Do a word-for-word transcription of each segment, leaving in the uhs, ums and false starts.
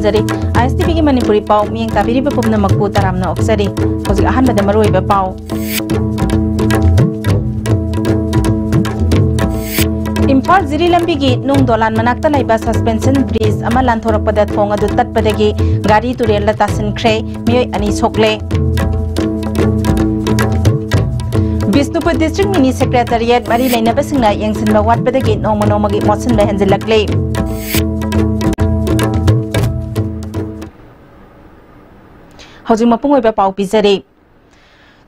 ꯄꯥꯎꯖꯔꯤ꯫ ISTVꯒꯤ ꯃꯅꯤꯄꯨꯔꯤ ꯄꯥꯎ ꯃꯤꯠꯌꯦꯡ ꯇꯥꯕꯤꯔꯤꯕ ꯄꯨꯝꯅꯃꯛꯄꯨ ꯇꯔꯥꯝꯅ ꯑꯣꯛꯆꯔꯤ꯫ ꯍꯧꯖꯤꯛ ꯑꯍꯥꯟꯕꯗ ꯃꯔꯨꯑꯣꯏꯕ ꯄꯥꯎ꯫ ꯏꯝꯐꯥꯜ ꯖꯤꯔꯤ ꯂꯝꯕꯤꯒꯤ ꯅꯨꯡ ꯗꯣꯂꯥꯟ ꯃꯅꯥꯛꯇ ꯂꯩꯕ suspension bridge ꯑꯃ ꯂꯥꯟꯊꯣꯔꯛꯄꯗ ꯊꯣꯡ ꯑꯗꯨ ꯇꯠꯄꯗꯒꯤ ꯒꯥꯔꯤ ꯇꯨꯔꯦꯜꯗ ꯇꯥꯁꯤꯟꯈ꯭ꯔꯦ, ꯃꯤꯑꯣꯏ ꯑꯅꯤ ꯁꯣꯛꯂꯦ꯫ ꯕꯤꯁꯅꯨꯄꯨꯔ district mini secretariat ꯃꯔꯤ ꯂꯩꯅꯕꯁꯤꯡꯅ ꯌꯦꯡꯁꯤꯟꯕ ꯋꯥꯠꯄꯗꯒꯤ ꯅꯣꯡꯃ ꯅꯣꯡꯃꯒꯤ ꯃꯣꯠꯁꯤꯟꯕ ꯍꯦꯟꯖꯤꯜꯂꯛꯂꯦ꯫ ꯍꯧꯖꯤꯛ ꯃꯄꯨꯡ ꯑꯣꯏꯕ ꯄꯥꯎ ꯄꯤꯖꯔꯤ꯫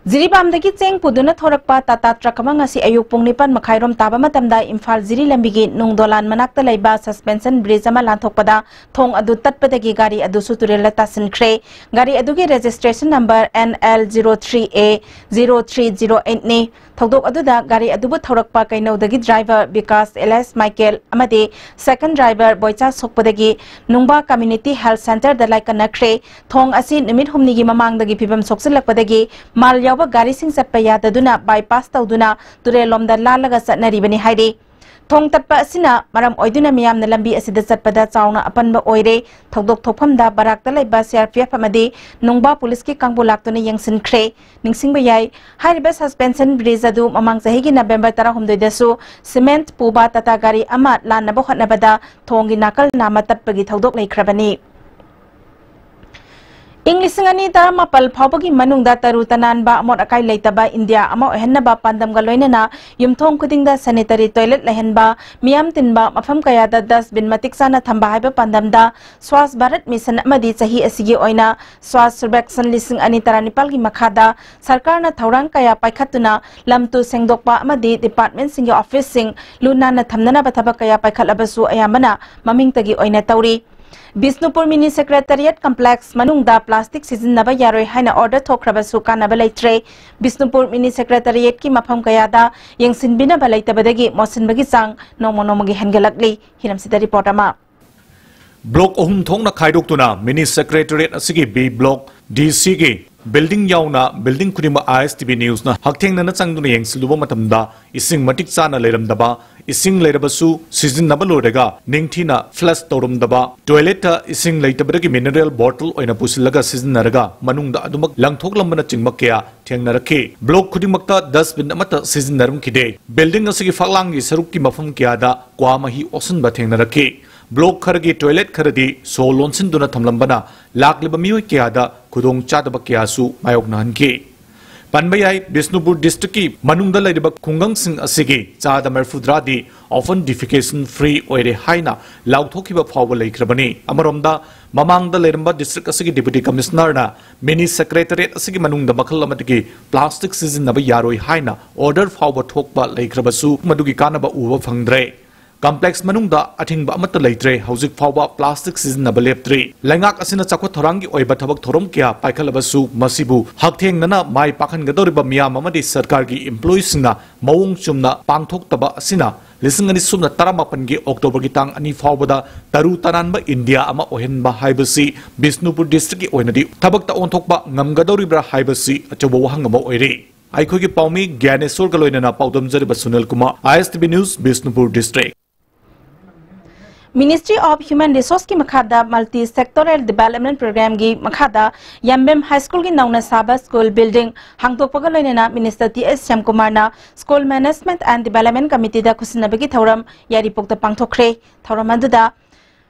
ꯖꯤꯔꯤꯕꯥꯝꯗꯒꯤ ꯆꯦꯡ ꯄꯨꯗꯨꯅ ꯊꯣꯔꯛꯄ ꯇꯥꯇꯥ ꯇ꯭ꯔꯛ ꯑꯃ ꯉꯁꯤ ꯑꯌꯨꯛ ꯄꯨꯡ ꯅꯤꯄꯥꯟ ꯃꯈꯥꯏꯔꯣꯝ ꯇꯥꯕ ꯃꯇꯝꯗ ꯏꯝꯐꯥꯜ ꯖꯤꯔꯤ ꯂꯝꯕꯤꯒꯤ ꯅꯨꯡ ꯗꯣꯂꯥꯟ ꯃꯅꯥꯛꯇ ꯂꯩꯕ suspension bridge ꯑꯃ ꯂꯥꯟꯊꯣꯛꯄꯗ ꯊꯣꯡ ꯑꯗꯨ ꯇꯠꯄꯗꯒꯤ ꯒꯥꯔꯤ ꯑꯗꯨꯁꯨ ꯇꯨꯔꯦꯜꯗ ꯇꯥꯁꯤꯟꯈ꯭ꯔꯦ꯫ ꯒꯥꯔꯤ ꯑꯗꯨꯒꯤ registration number N L zero three A zero three zero eight ꯅꯤ꯫ ꯊꯧꯗꯣꯛ ꯑꯗꯨꯗ ꯒꯥꯔꯤ ꯑꯗꯨꯕꯨ ꯊꯧꯔꯛꯄ ꯀꯩꯅꯧꯗꯒꯤ driver ꯕꯤꯀꯥꯁ alias ꯃꯥꯏꯀꯦꯜ ꯑꯃꯗꯤ second driver ꯕꯣꯏꯆꯥ ꯁꯣꯛꯄꯗꯒꯤ ꯅꯨꯡꯕꯥ community health centreꯗ ꯂꯥꯏꯀꯠꯅꯈ꯭ꯔꯦ꯫ ꯊꯣꯡ ꯑꯁꯤ ꯅꯨꯃꯤꯠ ꯍꯨꯝꯅꯤꯒꯤ ꯃꯃꯥꯡꯗꯒꯤ ꯐꯤꯕꯝ ꯁꯣꯛꯆꯤꯜꯂꯛꯄꯗꯒꯤ ꯃꯥꯜ ꯌꯥꯎꯕ ꯒꯥꯔꯤꯁꯤꯡ ꯆꯠꯄ ꯌꯥꯗꯗꯨꯅ bypass ꯇꯧꯗꯨꯅ ꯇꯨꯔꯦꯜꯂꯣꯝꯗ ꯂꯥꯜꯂꯒ ꯆꯠꯅꯔꯤꯕꯅꯤ ꯍꯥꯏꯔꯤ꯫ ꯊꯣꯡ ꯇꯠꯄ ꯑꯁꯤꯅ ꯃꯔꯝ ꯑꯣꯏꯗꯨꯅ ꯃꯤꯌꯥꯝꯅ ꯂꯝꯕꯤ ꯑꯁꯤꯗ ꯆꯠꯄꯗ ꯆꯥꯎꯅ ꯑꯄꯟꯕ ꯑꯣꯏꯔꯦ꯫ ꯊꯧꯗꯣꯛ ꯊꯣꯛꯐꯝꯗ ꯕꯔꯥꯛꯇ ꯂꯩꯕ C R P F ꯑꯃꯗꯤ ꯅꯨꯡꯕꯥ ꯄꯨꯂꯤꯁꯀꯤ ꯀꯥꯡꯕꯨ ꯂꯥꯛꯇꯨꯅ ꯌꯦꯡꯁꯤꯟꯈ꯭ꯔꯦ꯫ ꯅꯤꯡꯁꯤꯡꯕ ꯌꯥꯏ, ꯍꯥꯏꯔꯤꯕ suspension bridge ꯑꯗꯨ ꯃꯃꯥꯡ ꯆꯍꯤꯒꯤ November ꯇꯔꯥꯍꯨꯝꯗꯣꯏꯗꯁꯨ cement ꯄꯨꯕ ꯇꯥꯇꯥ ꯒꯥꯔꯤ ꯑꯃ ꯂꯥꯟꯅꯕ ꯍꯣꯠꯅꯕꯗ ꯊꯣꯡꯒꯤ ꯅꯥꯀꯜ ꯅꯥꯝꯃ ꯇꯠꯄꯒꯤ ꯊꯧꯗꯣꯛ ꯂꯩꯈ꯭ꯔꯕꯅꯤ꯫ ꯏꯪ ꯂꯤꯁꯤꯡ ꯑꯅꯤ ꯇꯔꯥꯃꯥꯄꯜ ꯐꯥꯎꯕꯒꯤ ꯃꯅꯨꯡꯗ ꯇꯔꯨ ꯇꯅꯥꯟꯕ, ꯑꯃꯣꯠ ꯑꯀꯥꯏ ꯂꯩꯇꯕ ꯏꯟꯗꯤꯌꯥ ꯑꯃ ꯑꯣꯏꯍꯟꯅꯕ ꯄꯥꯟꯗꯝꯒ ꯂꯣꯏꯅꯅ ꯌꯨꯝꯊꯣꯡ ꯈꯨꯗꯤꯡꯗ sanitary toilet ꯂꯩꯍꯟꯕ, ꯃꯤꯌꯥꯝ ꯇꯤꯟꯕ ꯃꯐꯝ ꯀꯌꯥꯗ dustbin ꯃꯇꯤꯛ ꯆꯥꯅ ꯊꯝꯕ ꯍꯥꯏꯕ ꯄꯥꯟꯗꯝꯗ Swachh Bharat Mission ꯑꯃꯗꯤ ꯆꯍꯤ ꯑꯁꯤꯒꯤ ꯑꯣꯏꯅ Swachh Survekshan ꯂꯤꯁꯤꯡ ꯑꯅꯤ ꯇꯔꯥꯅꯤꯄꯥꯜꯒꯤ ꯃꯈꯥꯗ ꯁꯔꯀꯥꯔꯅ ꯊꯧꯔꯥꯡ ꯀꯌꯥ ꯄꯥꯏꯈꯠꯇꯨꯅ ꯂꯝ ꯇꯨ ꯁꯦꯡꯗꯣꯛꯄ ꯑꯃꯗꯤ departmentꯁꯤꯡꯒꯤ officeꯁꯤꯡ ꯂꯨ ꯅꯥꯟꯅ ꯊꯝꯅꯅꯕ ꯊꯕꯛ ꯀꯌꯥ ꯄꯥꯏꯈꯠꯂꯕꯁꯨ ꯑꯌꯥꯝꯕꯅ ꯃꯃꯤꯡꯇꯒꯤ ꯑꯣꯏꯅ ꯇꯧꯔꯤ꯫ ꯕꯤꯁꯅꯨꯄꯨꯔ mini secretariat complex ꯃꯅꯨꯡꯗ plastic ꯁꯤꯖꯤꯟꯅꯕ ꯌꯥꯔꯣꯏ ꯍꯥꯏꯅ order ꯊꯣꯛꯈ꯭ꯔꯕꯁꯨ ꯀꯥꯟꯅꯕ ꯂꯩꯇ꯭ꯔꯦ꯫ ꯕꯤꯁꯅꯨꯄꯨꯔ mini secretariatꯀꯤ ꯃꯐꯝ ꯀꯌꯥꯗ ꯌꯦꯡꯁꯤꯟꯕꯤꯅꯕ ꯂꯩꯇꯕꯗꯒꯤ ꯃꯣꯠꯁꯤꯟꯕꯒꯤ ꯆꯥꯡ ꯅꯣꯡꯃ ꯅꯣꯡꯃꯒꯤ ꯍꯦꯟꯒꯠꯂꯛꯂꯤ꯫ ꯍꯤꯔꯝꯁꯤꯗ report ꯑꯃ꯫ Block ꯑꯍꯨꯝ ꯊꯣꯛꯅ ꯈꯥꯏꯗꯣꯛꯇꯨꯅ mini secretariat ꯑꯁꯤꯒꯤ B block, D Cꯒꯤ building ꯌꯥꯎꯅ building ꯈꯨꯗꯤꯡꯃꯛ ISTV newsꯅ ꯍꯛꯊꯦꯡꯅꯅ ꯆꯪꯗꯨꯅ ꯌꯦꯡꯁꯤꯜꯂꯨꯕ ꯃꯇꯝꯗ ꯏꯁꯤꯡ ꯃꯇꯤꯛ ꯆꯥꯅ ꯂꯩꯔꯝꯗꯕ, ꯏꯁꯤꯡ ꯂꯩꯔꯕꯁꯨ ꯁꯤꯖꯤꯟꯅꯕ ꯂꯣꯏꯔꯒ ꯅꯤꯡꯊꯤꯅ flush ꯇꯧꯔꯝꯗꯕ, toilet ꯇ ꯏꯁꯤꯡ ꯂꯩꯇꯕꯗꯒꯤ mineral bottle ꯑꯣꯏꯅ ꯄꯨꯁꯤꯜꯂꯒ ꯁꯤꯖꯤꯟꯅꯔꯒ ꯃꯅꯨꯡꯗ ꯑꯗꯨꯃꯛ ꯂꯪꯊꯣꯛꯂꯝꯕꯅꯆꯤꯡꯕ ꯀꯌꯥ ꯊꯦꯡꯅꯔꯛꯈꯤ꯫ Block ꯈꯨꯗꯤꯡꯃꯛꯇ dustbin ꯑꯃꯠꯇ ꯁꯤꯖꯤꯟꯅꯔꯝꯈꯤꯗꯦ꯫ Building ꯑꯁꯤꯒꯤ ꯐꯛꯂꯥꯡꯒꯤ ꯁꯔꯨꯛꯀꯤ ꯃꯐꯝ ꯀꯌꯥꯗ ꯀ꯭ꯋꯥ ꯃꯍꯤ ꯑꯣꯁꯤꯟꯕ ꯊꯦꯡꯅꯔꯛꯈꯤ꯫ Block ꯈꯔꯒꯤ toilet ꯈꯔꯗꯤ ꯁꯣ ꯂꯣꯟꯁꯤꯟꯗꯨꯅ ꯊꯝꯂꯝꯕꯅ ꯂꯥꯛꯂꯤꯕ ꯃꯤꯑꯣꯏ ꯀꯌꯥꯗ ꯈꯨꯗꯣꯡꯆꯥꯗꯕ ꯀꯌꯥꯁꯨ ꯃꯥꯌꯣꯛꯅꯍꯟꯈꯤ꯫ ꯄꯟꯕ ꯌꯥꯏ, ꯕꯤꯁꯅꯨꯄꯨꯔ district ꯀꯤ ꯃꯅꯨꯡꯗ ꯂꯩꯔꯤꯕ ꯈꯨꯡꯒꯪꯁꯤꯡ ꯑꯁꯤꯒꯤ ꯆꯥꯗ ꯃꯔꯤꯐꯨꯇꯔꯥꯗꯤ open defecation free ꯑꯣꯏꯔꯦ ꯍꯥꯏꯅ ꯂꯥꯎꯊꯣꯛꯈꯤꯕ ꯐꯥꯎꯕ ꯂꯩꯈ꯭ꯔꯕꯅꯤ꯫ ꯑꯃꯔꯣꯝꯗ, ꯃꯃꯥꯡꯗ ꯂꯩꯔꯝꯕ district ꯑꯁꯤꯒꯤ Deputy Commissioner ꯅ mini secretariat ꯑꯁꯤꯒꯤ ꯃꯅꯨꯡꯗ ꯃꯈꯜ ꯑꯃꯗꯒꯤ plastic ꯁꯤꯖꯤꯟꯅꯕ ꯌꯥꯔꯣꯏ ꯍꯥꯏꯅ order ꯐꯥꯎꯕ ꯊꯣꯛꯄ ꯂꯩꯈ꯭ꯔꯕꯁꯨ, ꯃꯗꯨꯒꯤ ꯀꯥꯟꯅꯕ ꯎꯕ ꯐꯪꯗ꯭ꯔꯦ꯫ Complex ꯃꯅꯨꯡꯗ ꯑꯊꯤꯡꯕ ꯑꯃꯠꯇ ꯂꯩꯇ꯭ꯔꯦ꯫ ꯍꯧꯖꯤꯛ ꯐꯥꯎꯕ plastic ꯁꯤꯖꯤꯟꯅꯕ ꯂꯦꯞꯇ꯭ꯔꯤ꯫ ꯂꯩꯉꯥꯛ ꯑꯁꯤꯅ ꯆꯥꯎꯈꯠ ꯊꯧꯔꯥꯡꯒꯤ ꯑꯣꯏꯕ ꯊꯕꯛ ꯊꯧꯔꯝ ꯀꯌꯥ ꯄꯥꯏꯈꯠꯂꯕꯁꯨ, ꯃꯁꯤꯕꯨ ꯍꯛꯊꯦꯡꯅꯅ ꯃꯥꯏ ꯄꯥꯛꯍꯟꯒꯗꯧꯔꯤꯕ ꯃꯤꯌꯥꯝ ꯑꯃꯗꯤ ꯁꯔꯀꯥꯔꯒꯤ employee ꯁꯤꯡꯅ ꯃꯑꯣꯡ ꯆꯨꯝꯅ ꯄꯥꯡꯊꯣꯛꯇꯕ ꯑꯁꯤꯅ ꯂꯤꯁꯤꯡ ꯑꯅꯤ ꯁꯨꯞꯅ ꯇꯔꯥꯃꯥꯄꯟꯒꯤ October ꯒꯤ ꯇꯥꯡ ꯑꯅꯤ ꯐꯥꯎꯕꯗ ꯇꯔꯨ ꯇꯅꯥꯟꯕ ꯏꯟꯗꯤꯌꯥ ꯑꯃ ꯑꯣꯏꯍꯟꯕ ꯍꯥꯏꯕꯁꯤ ꯕꯤꯁꯅꯨꯄꯨꯔ district ꯀꯤ ꯑꯣꯏꯅꯗꯤ ꯊꯕꯛꯇ ꯑꯣꯟꯊꯣꯛꯄ ꯉꯝꯒꯗꯧꯔꯤꯕ꯭ꯔꯥ ꯍꯥꯏꯕꯁꯤ ꯑꯆꯧꯕ ꯋꯥꯍꯪ ꯑꯃ ꯑꯣꯏꯔꯤ꯫ ꯑꯩꯈꯣꯏꯒꯤ ꯄꯥꯎꯃꯤ ꯒ꯭ꯌꯥꯅꯦꯁꯣꯔꯒ ꯂꯣꯏꯅꯅ ꯄꯥꯎꯗꯝꯖꯔꯤꯕ Sunil Kumar, I S T V News, Bishnupur district꯫ Ministry of Human Resource ꯀꯤ ꯃꯈꯥꯗ Multi Sectoral Development Program ꯒꯤ ꯃꯈꯥꯗ ꯌꯥꯝꯕꯦꯝ High School ꯒꯤ ꯅꯧꯅ ꯁꯥꯕ school building ꯍꯥꯡꯗꯣꯛꯄꯒ ꯂꯣꯏꯅꯅ Minister ꯇꯤ ꯑꯦꯁ ꯁ꯭ꯌꯥꯝꯀꯨꯃꯥꯔꯅ School Management and Development Committee ꯗ ꯈꯨꯠꯁꯤꯟꯅꯕꯒꯤ ꯊꯧꯔꯝ ꯌꯥꯏꯔꯤꯄꯣꯛꯇ ꯄꯥꯡꯊꯣꯛꯈ꯭ꯔꯦ꯫ ꯊꯧꯔꯝ ꯑꯗꯨꯗ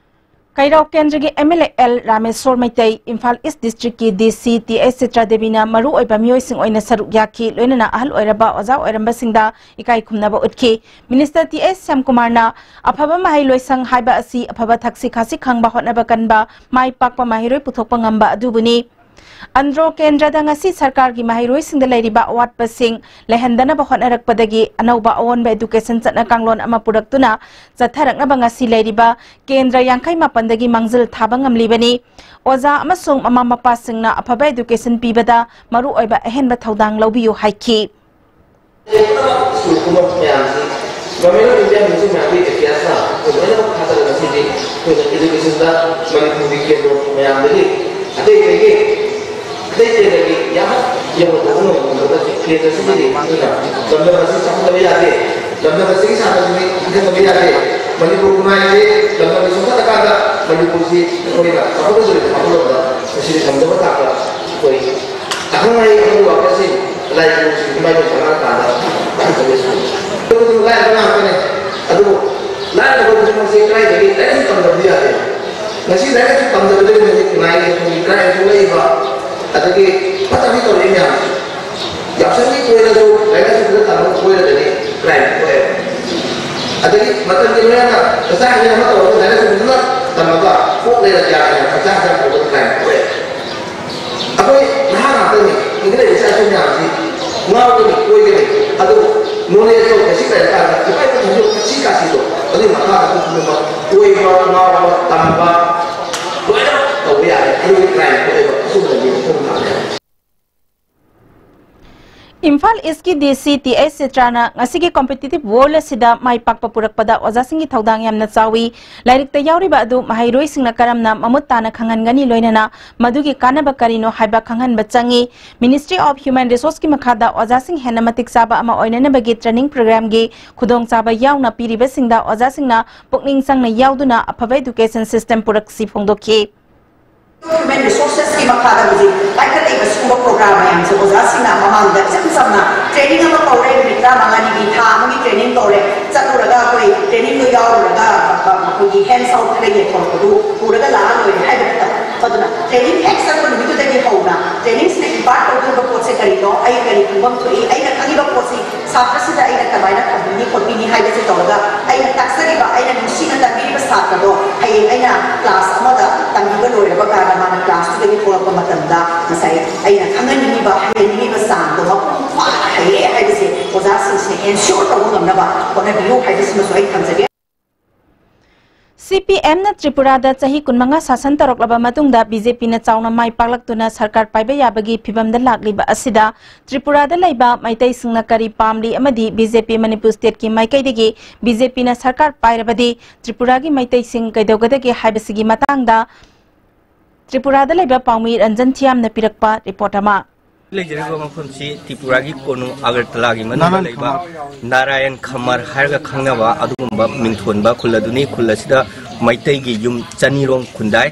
ꯀꯩꯔꯥꯎ ꯀꯦꯟꯗ꯭ꯔꯒꯤ M L A L Rameshwar Meitei, Imphal East district ꯀꯤ D C T H Chitra ꯗꯦꯕꯤꯅ ꯃꯔꯨꯑꯣꯏꯕ ꯃꯤꯑꯣꯏꯁꯤꯡ ꯑꯣꯏꯅ ꯁꯔꯨꯛ ꯌꯥꯈꯤ, ꯂꯣꯏꯅꯅ ꯑꯍꯜ ꯑꯣꯏꯔꯕ ꯑꯣꯖꯥ ꯑꯣꯏꯔꯝꯕꯁꯤꯡꯗ ꯏꯀꯥꯏ ꯈꯨꯝꯅꯕ ꯎꯠꯈꯤ꯫ Minister ꯇꯤ ꯑꯩꯆ ꯁ꯭ꯌꯥꯝꯀꯨꯃꯥꯔꯅ ꯑꯐꯕ ꯃꯍꯩꯂꯣꯏꯁꯪ ꯍꯥꯏꯕ ꯑꯁꯤ ꯑꯐꯕ ꯊꯛꯁꯤ ꯈꯥꯁꯤ ꯈꯪꯕ, ꯍꯣꯠꯅꯕ ꯀꯟꯕ, ꯃꯥꯏ ꯄꯥꯛꯄ ꯃꯍꯩꯔꯣꯏ ꯄꯨꯊꯣꯛꯄ ꯉꯝꯕ ꯑꯗꯨꯕꯨꯅꯤ꯫ ꯑꯟꯗ꯭ꯔꯣ ꯀꯦꯟꯗ꯭ꯔꯗ ꯉꯁꯤ ꯁꯔꯀꯥꯔꯒꯤ ꯃꯍꯩꯔꯣꯏꯁꯤꯡꯗ ꯂꯩꯔꯤꯕ ꯑꯋꯥꯠꯄꯁꯤꯡ ꯂꯩꯍꯟꯗꯅꯕ ꯍꯣꯠꯅꯔꯛꯄꯗꯒꯤ ꯑꯅꯧꯕ ꯑꯑꯣꯟꯕ education ꯆꯠꯅ ꯀꯥꯡꯂꯣꯟ ꯑꯃ ꯄꯨꯔꯛꯇꯨꯅ ꯆꯠꯊꯔꯛꯅꯕ ꯉꯁꯤ ꯂꯩꯔꯤꯕ ꯀꯦꯟꯗ꯭ꯔ ꯌꯥꯡꯈꯩ ꯃꯥꯄꯟꯗꯒꯤ ꯃꯥꯡꯖꯤꯜ ꯊꯥꯕ ꯉꯝꯂꯤꯕꯅꯤ꯫ ꯑꯣꯖꯥ ꯑꯃꯁꯨꯡ ꯃꯃꯥ ꯃꯄꯥꯁꯤꯡꯅ ꯑꯐꯕ education ꯄꯤꯕꯗ ꯃꯔꯨꯑꯣꯏꯕ ꯑꯍꯦꯟꯕ ꯊꯧꯗꯥꯡ ꯂꯧꯕꯤꯌꯨ ꯍꯥꯏꯈꯤ꯫ ꯁ꯭ꯀꯨꯜ ꯄꯨꯝꯕ ꯃꯌꯥꯝꯁꯤ Government of India ꯃꯌꯥꯝꯒꯤ ꯏꯇꯤꯍꯥꯁꯅ ꯑꯩꯈꯣꯏ ꯂꯣꯏꯅꯃꯛ ꯊꯥꯖꯔꯒ ꯉꯁꯤꯗꯤ ꯑꯩꯈꯣꯏꯅ educationꯗ ꯃꯅꯤꯄꯨꯔꯒꯤ ꯀꯦꯟꯗ꯭ꯔ ꯃꯌꯥꯝꯗꯒꯤ ꯑꯇꯩ ꯑꯇꯩꯒꯤ ꯑꯇꯩ ꯀꯦꯟꯗ꯭ꯔꯒꯤ ꯌꯥꯝ ꯌꯧꯍꯟꯗꯕ ꯉꯝꯕꯗ ꯀꯦꯟꯗ꯭ꯔꯁꯤꯒꯤꯗꯤ ꯑꯩꯈꯣꯏꯅ ꯂꯝꯗꯝ ꯑꯁꯤ ꯆꯥꯎꯈꯠꯇꯕ ꯌꯥꯗꯦ꯫ ꯂꯝꯗꯝ ꯑꯁꯤꯒꯤ ꯁꯥꯇ꯭ꯔꯁꯤꯡꯗꯤ ꯏꯟꯈꯠꯇꯕ ꯌꯥꯗꯦ꯫ ꯃꯅꯤꯄꯨꯔ ꯈꯨꯟꯅꯥꯏꯁꯤ ꯂꯝꯗꯝ ꯁꯣꯛꯍꯜꯂꯀꯥꯟꯗ ꯃꯅꯤꯄꯨꯔꯁꯤ ꯑꯩꯈꯣꯏꯅ ꯆꯥꯎꯈꯠꯄꯁꯨ ꯂꯩꯇꯦ, ꯋꯥꯈꯜꯂꯣꯟꯗ ꯃꯁꯤꯗꯤ ꯉꯝꯗꯕ ꯊꯥꯛꯇ ꯑꯩꯈꯣꯏ ꯑꯈꯪ ꯑꯍꯩ ꯑꯃꯗꯤ ꯋꯥꯀꯔꯁꯤꯡ ꯂꯥꯏꯔꯤꯛ ꯇꯝꯕꯁꯤꯡ ꯏꯃꯥ ꯏꯕꯦꯟ ꯆꯪꯉꯛꯑꯀꯥꯟꯗ ꯂꯥꯏꯔꯕ ꯉꯥꯛꯇꯅꯦ꯫ ꯑꯗꯨꯕꯨ ꯂꯥꯏꯔꯕ ꯈꯨꯗꯤꯡꯃꯛꯁꯦ ꯀꯗꯥꯏꯗꯒꯤ ꯂꯥꯏꯔꯤꯛ ꯇꯝꯗꯕꯗꯤ ꯌꯥꯗꯦ꯫ ꯉꯁꯤ ꯂꯥꯏꯔꯤꯛ ꯇꯝꯗꯕꯗꯒꯤ ꯍꯧꯖꯤꯛ ꯈꯨꯟꯅꯥꯏꯒꯤ ꯑꯩꯈꯣꯏꯒꯤ ꯀ꯭ꯔꯥꯏꯝ ꯊꯣꯛꯂꯛꯏꯕ, ꯑꯗꯒꯤ ꯐꯠꯇꯕ ꯇꯧꯔꯛꯏ ꯃꯌꯥꯝꯁꯦ꯫ ꯌꯥꯎꯁꯪꯒꯤ ꯀꯣꯏꯔꯁꯨ ꯂꯥꯏꯔꯤꯛ ꯂꯥꯏꯁꯨ ꯐꯖꯅ ꯇꯝꯕ ꯀꯣꯏꯔꯒꯗꯤ ꯀ꯭ꯔꯥꯏꯝ ꯊꯣꯛꯑꯦ꯫ ꯑꯗꯒꯤ ꯃꯇꯝꯒꯤ ꯂꯣꯏꯅꯅ ꯄꯩꯁꯥ ꯍꯦꯟꯅ ꯑꯃ ꯇꯧꯔꯒ ꯂꯥꯏꯔꯤꯛ ꯂꯥꯏꯁꯨ ꯐꯖꯅ ꯇꯝꯃꯒ ꯀꯣꯛ ꯂꯩꯔ ꯒ꯭ꯌꯥꯟ ꯂꯩꯅ ꯄꯩꯁꯥ ꯍꯦꯟꯅ ꯇꯧꯔꯒꯗꯤ ꯀ꯭ꯔꯥꯏꯝ ꯊꯣꯛꯑꯦ꯫ ꯑꯩꯈꯣꯏ ꯅꯍꯥ ꯉꯥꯛꯇꯅꯤ, ꯏꯟꯈꯠꯂꯛꯏꯕ ꯏꯆꯥ ꯏꯁꯨ ꯃꯌꯥꯝꯁꯤ ꯉꯥꯎꯒꯅꯤ, ꯀꯣꯏꯒꯅꯤ꯫ ꯑꯗꯨ ꯅꯣꯂꯦꯖꯇꯣ ꯕꯦꯁꯤꯛ ꯂꯩꯔꯀꯥꯟꯗ ꯏꯄꯥ ꯏꯄꯨꯁꯤꯡꯁꯨ ꯁꯤ ꯀꯥꯁꯤꯗꯣ ꯑꯗꯨꯒꯤ ꯃꯈꯥꯗ ꯑꯗꯨꯝ ꯄꯨꯝꯅꯃꯛ ꯀꯣꯏꯕ, ꯉꯥꯎꯕ, ꯇꯝꯕ ꯂꯣꯏꯅꯃꯛ ꯇꯧꯕ ꯌꯥꯔꯦ꯫ ꯑꯗꯨꯒꯤ ꯀ꯭ꯔꯥꯏꯝ ꯊꯣꯛꯑꯦꯕ ꯑꯁꯨꯝꯕꯗꯤ ꯑꯗꯨꯝ ꯃꯥꯜꯂꯦ꯫ ꯏꯝꯐꯥꯜ ꯏꯁꯀꯤ ꯗꯤ ꯁꯤ ꯇꯤ ꯑꯩꯆ ꯆꯤꯇ꯭ꯔꯥꯅ ꯉꯁꯤꯒꯤ competitive world ꯑꯁꯤꯗ ꯃꯥꯏ ꯄꯥꯛꯄ ꯄꯨꯔꯛꯄꯗ ꯑꯣꯖꯥꯁꯤꯡꯒꯤ ꯊꯧꯗꯥꯡ ꯌꯥꯝꯅ ꯆꯥꯎꯏ꯫ ꯂꯥꯏꯔꯤꯛꯇ ꯌꯥꯎꯔꯤꯕ ꯑꯗꯨ ꯃꯍꯩꯔꯣꯏꯁꯤꯡꯅ ꯀꯔꯝꯅ ꯃꯃꯨꯠ ꯇꯥꯅ ꯈꯪꯍꯟꯒꯅꯤ, ꯂꯣꯏꯅꯅ ꯃꯗꯨꯒꯤ ꯀꯥꯟꯅꯕ ꯀꯔꯤꯅꯣ ꯍꯥꯏꯕ ꯈꯪꯍꯟꯕ ꯆꯪꯏ꯫ Ministry of Human Resourceꯀꯤ ꯃꯈꯥꯗ ꯑꯣꯖꯥꯁꯤꯡ ꯍꯦꯟꯅ ꯃꯇꯤꯛ ꯆꯥꯕ ꯑꯃ ꯑꯣꯏꯅꯅꯕꯒꯤ training programꯒꯤ ꯈꯨꯗꯣꯡꯆꯥꯕ ꯌꯥꯎꯅ ꯄꯤꯔꯤꯕꯁꯤꯡꯗ ꯑꯣꯖꯥꯁꯤꯡꯅ ꯄꯨꯛꯅꯤꯡ ꯆꯪꯅ ꯌꯥꯎꯗꯨꯅ ꯑꯐꯕ education system ꯄꯨꯔꯛꯁꯤ ꯐꯣꯡꯗꯣꯛꯈꯤ꯫ Human Resourcesꯀꯤ ꯃꯈꯥꯗ ꯍꯧꯖꯤꯛ ꯄꯥꯏꯈꯠꯂꯛꯏꯕ ꯁꯤꯒꯨꯝꯕ program ꯃꯌꯥꯝꯁꯦ ꯑꯣꯖꯥꯁꯤꯡꯅ ꯃꯃꯥꯡꯗ ꯏꯆꯝ ꯆꯝꯅ training ꯑꯃ ꯀꯧꯔꯦ, ꯅꯨꯃꯤꯠ ꯇꯔꯥꯃꯉꯥꯅꯤꯒꯤ, ꯊꯥ ꯑꯃꯒꯤ training ꯀꯧꯔꯦ, ꯆꯠꯂꯨꯔꯒ ꯑꯩꯈꯣꯏ trainingꯗꯣ ꯌꯥꯎꯔꯨꯔꯒ, ꯑ, ꯑꯩꯈꯣꯏꯒꯤ hands out ꯈꯔ ꯌꯦꯟꯊꯣꯔꯛꯄꯗꯨ ꯄꯨꯔꯒ ꯂꯥꯛꯑ ꯂꯣꯏꯔꯦ ꯍꯥꯏꯕ ꯅꯠꯇꯕ꯫ ꯑꯗꯨꯅ training ꯍꯦꯛ ꯆꯠꯄ ꯅꯨꯃꯤꯠꯇꯨꯗꯒꯤ ꯍꯧꯅ trainingsꯤꯅ impart ꯇꯧꯗꯣꯔꯤꯕ ꯄꯣꯠꯁꯦ ꯀꯔꯤꯅꯣ, ꯑꯩ ꯀꯔꯤ ꯈꯪꯐꯝ ꯊꯣꯛꯏ, ꯑꯩꯅ ꯈꯪꯉꯤꯕ ꯄꯣꯠꯁꯤ ꯁꯥꯇ꯭ꯔꯁꯤꯗ ꯑꯩꯅ ꯀꯃꯥꯏꯅ ꯊꯝꯕꯤꯅꯤ ꯈꯣꯠꯄꯤꯅꯤ ꯍꯥꯏꯕꯁꯦ ꯇꯧꯔꯒ, ꯑꯩꯅ ꯇꯥꯛꯆꯔꯤꯕ, ꯑꯩꯅ ꯅꯨꯡꯁꯤꯅ ꯇꯝꯕꯤꯔꯤꯕ ꯁꯥꯇ꯭ꯔꯗꯣ ꯍꯌꯦꯡ ꯑꯩꯅ class ꯑꯃꯗ ꯇꯝꯕꯤꯕ ꯂꯣꯏꯔꯕ ꯀꯥꯟꯗ ꯃꯥꯅ classꯇꯨꯗꯒꯤ ꯊꯣꯛꯂꯛꯄ ꯃꯇꯝꯗ ꯉꯁꯥꯏ ꯑꯩꯅ ꯈꯪꯍꯟꯅꯤꯡꯉꯤꯕ, ꯍꯩꯍꯟꯅꯤꯡꯉꯤꯕ ꯆꯥꯡꯗꯣ ꯃꯄꯨꯡ ꯐꯥꯅ ꯍꯩꯔꯦ ꯍꯥꯏꯕꯁꯦ ꯑꯣꯖꯥꯁꯤꯡꯁꯤꯅ ensure ꯇꯧꯕ ꯉꯝꯅꯕ ꯍꯣꯠꯅꯕꯤꯌꯨ ꯍꯥꯏꯕꯁꯤꯃꯁꯨ ꯑꯩ ꯊꯝꯖꯒꯦ꯫ ꯁꯤ ꯄꯤ ꯑꯦꯝꯅ ꯇ꯭ꯔꯤꯄꯨꯔꯥꯗ ꯆꯍꯤ ꯀꯨꯟꯃꯉꯥ ꯁꯥꯁꯟ ꯇꯧꯔꯛꯂꯕ ꯃꯇꯨꯡꯗ ꯕꯤ ꯖꯦ ꯄꯤꯅ ꯆꯥꯎꯅ ꯃꯥꯏ ꯄꯥꯛꯂꯛꯇꯨꯅ ꯁꯔꯀꯥꯔ ꯄꯥꯏꯕ ꯌꯥꯕꯒꯤ ꯐꯤꯚꯝꯗ ꯂꯥꯛꯂꯤꯕ ꯑꯁꯤꯗ ꯇ꯭ꯔꯤꯄꯨꯔꯥꯗ ꯂꯩꯕ ꯃꯩꯇꯩꯁꯤꯡꯅ ꯀꯔꯤ ꯄꯥꯝꯂꯤ ꯑꯃꯗꯤ ꯕꯤ ꯖꯦ ꯄꯤ ꯃꯅꯤꯄꯨꯔ stateꯀꯤ ꯃꯥꯏꯀꯩꯗꯒꯤ ꯕꯤ ꯖꯦ ꯄꯤꯅ ꯁꯔꯀꯥꯔ ꯄꯥꯏꯔꯕꯗꯤ ꯇ꯭ꯔꯤꯄꯨꯔꯥꯒꯤ ꯃꯩꯇꯩꯁꯤꯡ ꯀꯩꯗꯧꯒꯗꯒꯦ ꯍꯥꯏꯕꯁꯤꯒꯤ ꯃꯇꯥꯡꯗ ꯇ꯭ꯔꯤꯄꯨꯔꯥꯗ ꯂꯩꯕ ꯄꯥꯎꯃꯤ ꯔꯟꯖꯟ ꯊꯤꯌꯥꯝꯅ ꯄꯤꯔꯛꯄ report ꯑꯃ꯫ ꯂꯩꯖꯔꯤꯕ ꯃꯐꯝꯁꯤ ꯇ꯭ꯔꯤꯄꯨꯔꯥꯒꯤ ꯀꯣꯅꯨꯡ ꯑꯒꯔꯇꯂꯥꯒꯤ ꯃꯅꯨꯡꯗ ꯂꯩꯕ ꯅꯥꯔꯥꯌꯟ ꯈꯃꯔ ꯍꯥꯏꯔꯒ ꯈꯪꯅꯕ ꯑꯗꯨꯒꯨꯝꯕ ꯃꯤꯡꯊꯣꯟꯕ ꯈꯨꯜ ꯑꯗꯨꯅꯤ꯫ ꯈꯨꯜ ꯑꯁꯤꯗ ꯃꯩꯇꯩꯒꯤ ꯌꯨꯝ ꯆꯅꯤꯔꯣꯝ ꯈꯨꯟꯗꯥꯏ꯫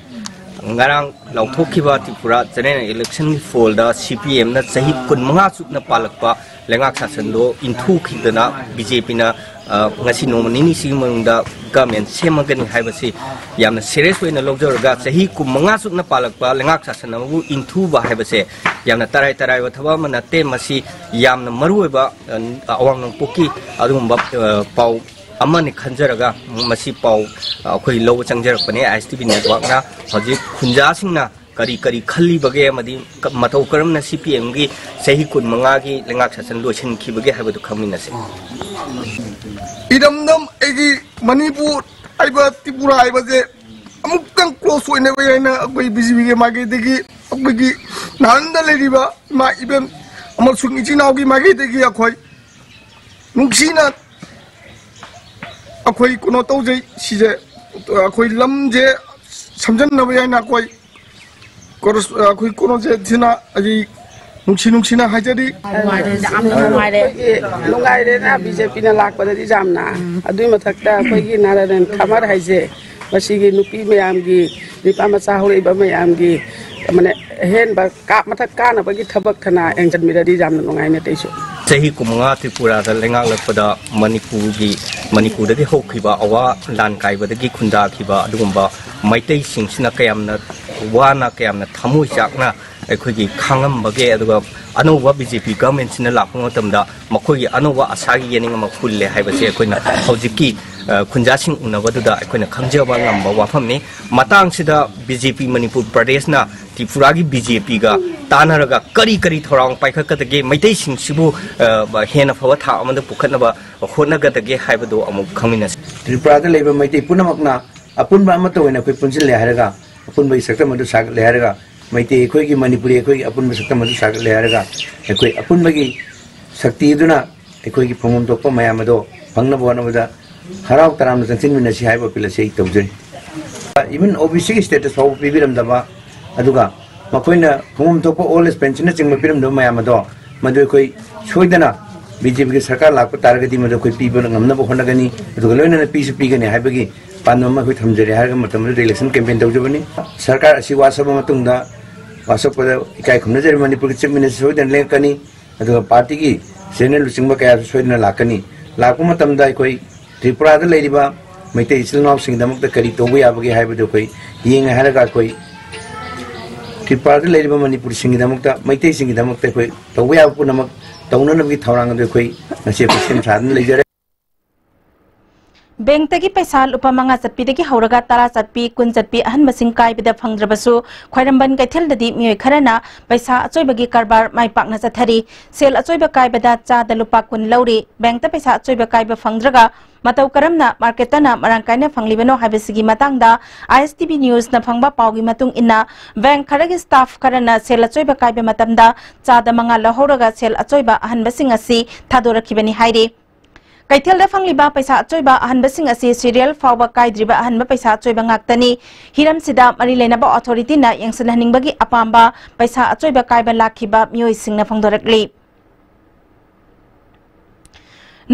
ꯉꯔꯥꯡ ꯂꯥꯎꯊꯣꯛꯈꯤꯕ ꯇ꯭ꯔꯤꯄꯨꯔꯥ ꯖꯦꯅꯔꯦꯜ ꯏꯂꯦꯛꯁꯟꯒꯤ ꯐꯣꯜꯗ ꯁꯤ ꯄꯤ ꯑꯦꯝꯅ ꯆꯍꯤ ꯀꯨꯟꯃꯉꯥ ꯆꯨꯞꯅ ꯄꯥꯜꯂꯛꯄ ꯂꯩꯉꯥꯛ ꯁꯥꯁꯟꯗꯣ ꯏꯟꯊꯨꯈꯤꯗꯅ ꯕꯤ ꯖꯦ ꯄꯤꯅ, ꯑ, ꯉꯁꯤ ꯅꯣꯡꯃ ꯅꯤꯅꯤꯁꯤꯒꯤ ꯃꯅꯨꯡꯗ ꯒꯃꯦꯟ ꯁꯦꯝꯃꯒꯅꯤ ꯍꯥꯏꯕꯁꯤ ꯌꯥꯝꯅ ꯁꯦꯔꯤꯌꯁ ꯑꯣꯏꯅ ꯂꯧꯖꯔꯒ, ꯆꯍꯤ ꯀꯨꯟꯃꯉꯥ ꯆꯨꯞꯅ ꯄꯥꯜꯂꯛꯄ ꯂꯩꯉꯥꯛ ꯁꯥꯁꯟ ꯑꯃꯕꯨ ꯏꯟꯊꯨꯕ ꯍꯥꯏꯕꯁꯦ ꯌꯥꯝꯅ ꯇꯔꯥꯏ ꯇꯔꯥꯏꯕ ꯊꯕꯛ ꯑꯃ ꯅꯠꯇꯦ꯫ ꯃꯁꯤ ꯌꯥꯝꯅ ꯃꯔꯨꯑꯣꯏꯕ, ꯑ, ꯑꯋꯥꯡ ꯅꯣꯡꯄꯣꯛꯀꯤ ꯑꯗꯨꯒꯨꯝꯕ, ꯑ, ꯄꯥꯎ ꯑꯃꯅꯤ ꯈꯟꯖꯔꯒ ꯃꯁꯤ ꯄꯥꯎ, ꯑ, ꯑꯩꯈꯣꯏ ꯂꯧꯕ ꯆꯪꯖꯔꯛꯄꯅꯦ ꯑꯥꯏ ꯑꯦꯁ ꯇꯤ ꯚꯤ ꯅꯦꯠꯋꯥꯔꯛꯅ꯫ ꯍꯧꯖꯤꯛ ꯈꯨꯟꯖꯥꯁꯤꯡꯅ ꯀꯔꯤ ꯀꯔꯤ ꯈꯜꯂꯤꯕꯒꯦ ꯑꯃꯗꯤ ꯀ-, ꯃꯇꯧ ꯀꯔꯝꯅ ꯁꯤ ꯄꯤ ꯑꯦꯝꯒꯤ ꯆꯍꯤ ꯀꯨꯟꯃꯉꯥꯒꯤ ꯂꯩꯉꯥꯛ ꯁꯥꯁꯟ ꯂꯣꯏꯁꯤꯟꯈꯤꯕꯒꯦ ꯍꯥꯏꯕꯗꯨ ꯈꯪꯃꯤꯟꯅꯁꯤ꯫ ꯏꯔꯝꯗꯝ ꯑꯩꯒꯤ ꯃꯅꯤꯄꯨꯔ ꯍꯥꯏꯕ ꯇ꯭ꯔꯤꯄꯨꯔꯥ ꯍꯥꯏꯕꯁꯦ ꯑꯃꯨꯛꯇꯪ ꯀ꯭ꯂꯣꯁ ꯑꯣꯏꯅꯕ ꯍꯥꯏꯅ ꯑꯩꯈꯣꯏ ꯕꯤ ꯖꯦ ꯄꯤꯒꯤ ꯃꯥꯏꯀꯩꯗꯒꯤ ꯑꯩꯈꯣꯏꯒꯤ ꯅꯥꯔꯟꯗ ꯂꯩꯔꯤꯕ ꯏꯃꯥ ꯏꯕꯦꯟ ꯑꯃꯁꯨꯡ ꯏꯆꯤꯟ ꯏꯅꯥꯎꯒꯤ ꯃꯥꯏꯀꯩꯗꯒꯤ ꯑꯩꯈꯣꯏ ꯅꯨꯡꯁꯤꯅ ꯑꯩꯈꯣꯏ ꯀꯩꯅꯣ ꯇꯧꯖꯩ꯫ ꯁꯤꯁꯦ ꯑꯩꯈꯣꯏ ꯂꯝꯁꯦ ꯁꯝꯖꯟꯅꯕ ꯍꯥꯏꯅ ꯑꯩꯈꯣꯏ ꯀꯣꯔꯁ-, ꯑꯩꯈꯣꯏ ꯀꯩꯅꯣꯁꯦ ꯁꯤꯅ ꯑꯩ ꯅꯨꯡꯁꯤ ꯅꯨꯡꯁꯤꯅ ꯍꯥꯏꯖꯔꯤ꯫ ꯌꯥꯝ ꯅꯨꯡꯉꯥꯏꯔꯦ꯫ ꯑꯩꯈꯣꯏꯒꯤ ꯅꯨꯡꯉꯥꯏꯔꯦꯅ ꯕꯤ ꯖꯦ ꯄꯤꯅ ꯂꯥꯛꯄꯗꯗꯤ ꯌꯥꯝꯅ꯫ ꯑꯗꯨꯏ ꯃꯊꯛꯇ ꯑꯩꯈꯣꯏꯒꯤ ꯅꯥꯔꯥꯌꯟ ꯈꯃꯔ ꯍꯥꯏꯁꯦ, ꯃꯁꯤꯒꯤ ꯅꯨꯄꯤ ꯃꯌꯥꯝꯒꯤ, ꯅꯨꯄꯥ ꯃꯆꯥ ꯍꯧꯔꯛꯏꯕ ꯃꯌꯥꯝꯒꯤ, ꯃꯥꯅꯦ, ꯑꯍꯦꯟꯕ ꯀꯥ-, ꯃꯊꯛ ꯀꯥꯅꯕꯒꯤ ꯊꯕꯛ ꯈꯅ ꯌꯦꯡꯁꯤꯟꯕꯤꯔꯗꯤ ꯌꯥꯝꯅ ꯅꯨꯡꯉꯥꯏꯅꯦ ꯑꯇꯩꯁꯨ꯫ ꯆꯍꯤ ꯀꯨꯟꯃꯉꯥ ꯇ꯭ꯔꯤꯄꯨꯔꯥꯗ ꯂꯩꯉꯥꯛꯂꯛꯄꯗ ꯃꯅꯤꯄꯨꯔꯒꯤ, ꯃꯅꯤꯄꯨꯔꯗꯒꯤ ꯍꯧꯈꯤꯕ ꯑꯋꯥ ꯂꯥꯟ ꯀꯥꯏꯕꯗꯒꯤ ꯈꯨꯟꯗꯥꯈꯤꯕ ꯑꯗꯨꯒꯨꯝꯕ ꯃꯩꯇꯩꯁꯤꯡꯁꯤꯅ ꯀꯌꯥꯝꯅ ꯋꯥꯅ, ꯀꯌꯥꯝꯅ ꯊꯃꯣꯏ ꯆꯥꯛꯅ ꯑꯩꯈꯣꯏꯒꯤ ꯈꯥꯡꯉꯝꯕꯒꯦ, ꯑꯗꯨꯒ ꯑꯅꯧꯕ ꯕꯤ ꯖꯦ ꯄꯤ ꯒꯚꯔꯟꯃꯦꯟꯠꯁꯤꯅ ꯂꯥꯛꯄ ꯃꯇꯝꯗ ꯃꯈꯣꯏꯒꯤ ꯑꯅꯧꯕ ꯑꯁꯥꯒꯤ ꯌꯦꯅꯤꯡ ꯑꯃ ꯍꯨꯜꯂꯦ ꯍꯥꯏꯕꯁꯦ ꯑꯩꯈꯣꯏꯅ ꯍꯧꯖꯤꯛꯀꯤ, ꯑ, ꯈꯨꯟꯖꯥꯁꯤꯡ ꯎꯅꯕꯗꯨꯗ ꯑꯩꯈꯣꯏꯅ ꯈꯪꯖꯕ ꯉꯝꯕ ꯋꯥꯐꯝꯅꯤ꯫ ꯃꯇꯥꯡꯁꯤꯗ ꯕꯤ ꯖꯦ ꯄꯤ ꯃꯅꯤꯄꯨꯔ ꯄ꯭ꯔꯗꯦꯁꯅ ꯇ꯭ꯔꯤꯄꯨꯔꯥꯒꯤ ꯕꯤ ꯖꯦ ꯄꯤꯒ ꯇꯥꯟꯅꯔꯒ ꯀꯔꯤ ꯀꯔꯤ ꯊꯧꯔꯥꯡ ꯄꯥꯏꯈꯠꯀꯗꯒꯦ, ꯃꯩꯇꯩꯁꯤꯡꯁꯤꯕꯨ, ꯑ, ꯍꯦꯟꯅ ꯐꯕ ꯊꯥꯛ ꯑꯃꯗ ꯄꯨꯈꯠꯅꯕ ꯍꯣꯠꯅꯒꯗꯒꯦ ꯍꯥꯏꯕꯗꯨ ꯑꯃꯨꯛ ꯈꯪꯃꯤꯟꯅꯁꯤ꯫ ꯇ꯭ꯔꯤꯄꯨꯔꯥꯗ ꯂꯩꯕ ꯃꯩꯇꯩ ꯄꯨꯝꯅꯃꯛꯅ ꯑꯄꯨꯟꯕ ꯑꯃꯠꯇ ꯑꯣꯏꯅ ꯑꯩꯈꯣꯏ ꯄꯨꯟꯁꯤꯜꯂꯦ ꯍꯥꯏꯔꯒ, ꯑꯄꯨꯟꯕꯒꯤ ꯁꯛꯇꯝ ꯑꯗꯨ ꯁꯥꯒꯠꯂꯦ ꯍꯥꯏꯔꯒ, ꯃꯩꯇꯩ ꯑꯩꯈꯣꯏꯒꯤ ꯃꯅꯤꯄꯨꯔꯤ ꯑꯩꯈꯣꯏꯒꯤ ꯑꯄꯨꯟꯕ ꯁꯛꯇꯝ ꯑꯗꯨ ꯁꯥꯒꯠꯂꯦ ꯍꯥꯏꯔꯒ, ꯑꯩꯈꯣꯏ ꯑꯄꯨꯟꯕꯒꯤ ꯁꯛꯇꯤ ꯑꯗꯨꯅ ꯑꯩꯈꯣꯏꯒꯤ ꯐꯪꯐꯝ ꯊꯣꯛꯄ ꯃꯌꯥꯝ ꯑꯗꯣ ꯐꯪꯅꯕ ꯍꯣꯠꯅꯕꯗ ꯍꯔꯥꯎ ꯇꯔꯥꯝꯅ ꯆꯪꯁꯤꯟꯃꯤꯟꯅꯁꯤ ꯍꯥꯏꯕ ꯑꯄꯤꯜ ꯑꯁꯤ ꯑꯩ ꯇꯧꯖꯔꯤ꯫ Even ꯑꯣ ꯕꯤ ꯁꯤꯒꯤ status ꯐꯥꯎꯕ ꯄꯤꯕꯤꯔꯝꯗꯕ, ꯑꯗꯨꯒ ꯃꯈꯣꯏꯅ ꯈꯣꯡꯐꯝ ꯊꯣꯛꯄ old expenseꯅꯆꯤꯡꯕ ꯄꯤꯔꯝꯗꯕ ꯃꯌꯥꯝ ꯑꯗꯣ, ꯃꯗꯨ ꯑꯩꯈꯣꯏ ꯁꯣꯏꯗꯅ BJPꯒꯤ ꯁꯔꯀꯥꯔ ꯂꯥꯛꯄ ꯇꯥꯔꯒꯗꯤ ꯃꯗꯨ ꯑꯩꯈꯣꯏ ꯄꯤꯕ ꯉꯝꯅꯕ ꯍꯣꯠꯅꯒꯅꯤ, ꯑꯗꯨꯒ ꯂꯣꯏꯅꯅ ꯄꯤꯁꯨ ꯄꯤꯒꯅꯤ ꯍꯥꯏꯕꯒꯤ ꯄꯥꯟꯗꯝ ꯑꯃ ꯑꯩꯈꯣꯏ ꯊꯝꯖꯔꯤ ꯍꯥꯏꯔꯒ ꯃꯇꯝ ꯑꯗꯨꯗ election campaign ꯇꯧꯖꯕꯅꯤ꯫ ꯁꯔꯀꯥꯔ ꯑꯁꯤ ꯋꯥꯁꯛꯄ ꯃꯇꯨꯡꯗ, ꯋꯥꯁꯛꯄꯗ ꯏꯀꯥꯏ ꯈꯨꯝꯅꯖꯔꯤ, ꯃꯅꯤꯄꯨꯔꯒꯤ Chief Minister ꯁꯣꯏꯗꯅ ꯂꯦꯡꯉꯛꯀꯅꯤ꯫ ꯑꯗꯨꯒ partyꯒꯤ general ꯂꯨꯆꯤꯡꯕ ꯀꯌꯥꯁꯨ ꯁꯣꯏꯗꯅ ꯂꯥꯛꯀꯅꯤ꯫ ꯂꯥꯛꯄ ꯃꯇꯝꯗ ꯑꯩꯈꯣꯏ ꯇ꯭ꯔꯤꯄꯨꯔꯥꯗ ꯂꯩꯔꯤꯕ ꯃꯩꯇꯩ ꯏꯆꯤꯜ ꯏꯅꯥꯎꯁꯤꯡꯒꯤꯗꯃꯛꯇ ꯀꯔꯤ ꯇꯧꯕ ꯌꯥꯕꯒꯦ ꯍꯥꯏꯕꯗꯨ ꯑꯩꯈꯣꯏ ꯌꯦꯡꯉꯦ ꯍꯥꯏꯔꯒ, ꯑꯩꯈꯣꯏ ꯇ꯭ꯔꯤꯄꯨꯔꯥꯗ ꯂꯩꯔꯤꯕ ꯃꯅꯤꯄꯨꯔꯤꯁꯤꯡꯒꯤꯗꯃꯛꯇ, ꯃꯩꯇꯩꯁꯤꯡꯒꯤꯗꯃꯛꯇ ꯑꯩꯈꯣꯏ ꯇꯧꯕ ꯌꯥꯕ ꯄꯨꯝꯅꯃꯛ ꯇꯧꯅꯅꯕꯒꯤ ꯊꯧꯔꯥꯡ ꯑꯗꯨ ꯑꯩꯈꯣꯏ ꯉꯁꯤ ꯑꯩꯈꯣꯏ ꯁꯦꯝ ꯁꯥꯗꯨꯅ ꯂꯩꯖꯔꯦ꯫ ꯕꯦꯡꯛꯇꯒꯤ ꯄꯩꯁꯥ ꯂꯨꯄꯥ ꯃꯉꯥ ꯆꯠꯄꯤꯗꯒꯤ ꯍꯧꯔꯒ ꯇꯔꯥ ꯆꯠꯄꯤ, ꯀꯨꯟ ꯆꯠꯄꯤ ꯑꯍꯟꯕꯁꯤꯡ ꯀꯥꯏꯕꯗ ꯐꯪꯗ꯭ꯔꯕꯁꯨ, ꯈ꯭ꯋꯥꯏꯔꯝꯕꯟ ꯀꯩꯊꯦꯜꯗꯗꯤ ꯃꯤꯑꯣꯏ ꯈꯔꯅ ꯄꯩꯁꯥ ꯑꯆꯣꯏꯕꯒꯤ ꯀꯔꯕꯥꯔ ꯃꯥꯏ ꯄꯥꯛꯅ ꯆꯠꯊꯔꯤ꯫ ꯁꯦꯜ ꯑꯆꯣꯏꯕ ꯀꯥꯏꯕꯗ ꯆꯥꯗ ꯂꯨꯄꯥ ꯀꯨꯟ ꯂꯧꯔꯤ꯫ ꯕꯦꯡꯛꯇ ꯄꯩꯁꯥ ꯑꯆꯣꯏꯕ ꯀꯥꯏꯕ ꯐꯪꯗ꯭ꯔꯒ ꯃꯇꯧ ꯀꯔꯝꯅ ꯃꯥꯔꯀꯦꯠꯇꯅ ꯃꯔꯥꯡ ꯀꯥꯏꯅ ꯐꯪꯂꯤꯕꯅꯣ ꯍꯥꯏꯕꯁꯤꯒꯤ ꯃꯇꯥꯡꯗ ISTV Newsꯅ ꯐꯪꯕ ꯄꯥꯎꯒꯤ ꯃꯇꯨꯡ ꯏꯟꯅ, ꯕꯦꯡꯛ ꯈꯔꯒꯤ staff ꯈꯔꯅ ꯁꯦꯜ ꯑꯆꯣꯏꯕ ꯀꯥꯏꯕ ꯃꯇꯝꯗ ꯆꯥꯗ ꯃꯉꯥ ꯂꯧꯍꯧꯔꯒ ꯁꯦꯜ ꯑꯆꯣꯏꯕ ꯑꯍꯟꯕꯁꯤꯡ ꯑꯁꯤ ꯊꯥꯗꯣꯔꯛꯈꯤꯕꯅꯤ ꯍꯥꯏꯔꯤ꯫ ꯀꯩꯊꯦꯜꯗ ꯐꯪꯂꯤꯕ ꯄꯩꯁꯥ ꯑꯆꯣꯏꯕ ꯑꯍꯟꯕꯁꯤꯡ ꯑꯁꯤ serial ꯐꯥꯎꯕ ꯀꯥꯏꯗ꯭ꯔꯤꯕ ꯑꯍꯟꯕ ꯄꯩꯁꯥ ꯑꯆꯣꯏꯕ ꯉꯥꯛꯇꯅꯤ꯫ ꯍꯤꯔꯝꯁꯤꯗ ꯃꯔꯤ ꯂꯩꯅꯕ authorityꯅ ꯌꯦꯡꯁꯤꯟꯍꯟꯅꯤꯡꯕꯒꯤ ꯑꯄꯥꯝꯕ ꯄꯩꯁꯥ ꯑꯆꯣꯏꯕ ꯀꯥꯏꯕ ꯂꯥꯛꯈꯤꯕ ꯃꯤꯑꯣꯏꯁꯤꯡꯅ ꯐꯣꯡꯗꯣꯔꯛꯂꯤ꯫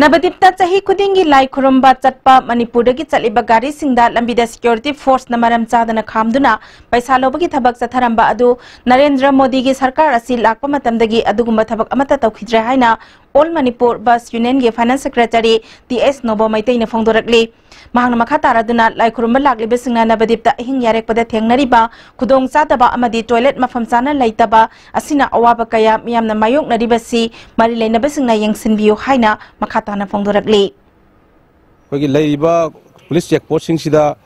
ꯅꯕꯗꯤꯞꯇ ꯆꯍꯤ ꯈꯨꯗꯤꯡꯒꯤ ꯂꯥꯏ ꯈꯨꯔꯨꯝꯕ ꯆꯠꯄ ꯃꯅꯤꯄꯨꯔꯗꯒꯤ ꯆꯠꯂꯤꯕ ꯒꯥꯔꯤꯁꯤꯡꯗ ꯂꯝꯕꯤꯗ security forceꯅ ꯃꯔꯝ ꯆꯥꯗꯅ ꯈꯥꯝꯗꯨꯅ ꯄꯩꯁꯥ ꯂꯧꯕꯒꯤ ꯊꯕꯛ ꯆꯠꯊꯔꯝꯕ ꯑꯗꯨ ꯅꯔꯦꯟꯗ꯭ꯔ ꯃꯣꯗꯤꯒꯤ ꯁꯔꯀꯥꯔ ꯑꯁꯤ ꯂꯥꯛꯄ ꯃꯇꯝꯗꯒꯤ ꯑꯗꯨꯒꯨꯝꯕ ꯊꯕꯛ ꯑꯃꯠꯇ ꯇꯧꯈꯤꯗ꯭ꯔꯦ ꯍꯥꯏꯅ All Manipur Bus Unionꯒꯤ finance secretary T S Nobo ꯃꯩꯇꯩꯅ ꯐꯣꯡꯗꯣꯔꯛꯂꯤ꯫ ꯃꯍꯥꯛꯅ ꯃꯈꯥ ꯇꯥꯔꯗꯨꯅ ꯂꯥꯏ ꯈꯨꯔꯨꯝꯕ ꯂꯥꯛꯂꯤꯕꯁꯤꯡꯅ ꯅꯕꯗꯤꯞꯇ ꯑꯍꯤꯡ ꯌꯥꯔꯦꯛꯄꯗ ꯊꯦꯡꯅꯔꯤꯕ ꯈꯨꯗꯣꯡꯆꯥꯗꯕ ꯑꯃꯗꯤ toilet ꯃꯐꯝ ꯆꯥꯅ ꯂꯩꯇꯕ ꯑꯁꯤꯅ ꯑꯋꯥꯕ ꯀꯌꯥ ꯃꯤꯌꯥꯝꯅ ꯃꯥꯌꯣꯛꯅꯔꯤꯕꯁꯤ ꯃꯔꯤ ꯂꯩꯅꯕꯁꯤꯡꯅ ꯌꯦꯡꯁꯤꯟꯕꯤꯌꯨ ꯍꯥꯏꯅ ꯃꯈꯥ ꯇꯥꯅ ꯐꯣꯡꯗꯣꯔꯛꯂꯤ꯫ ꯑꯩꯈꯣꯏꯒꯤ ꯂꯩꯔꯤꯕ police check postꯁꯤꯡꯁꯤꯗ,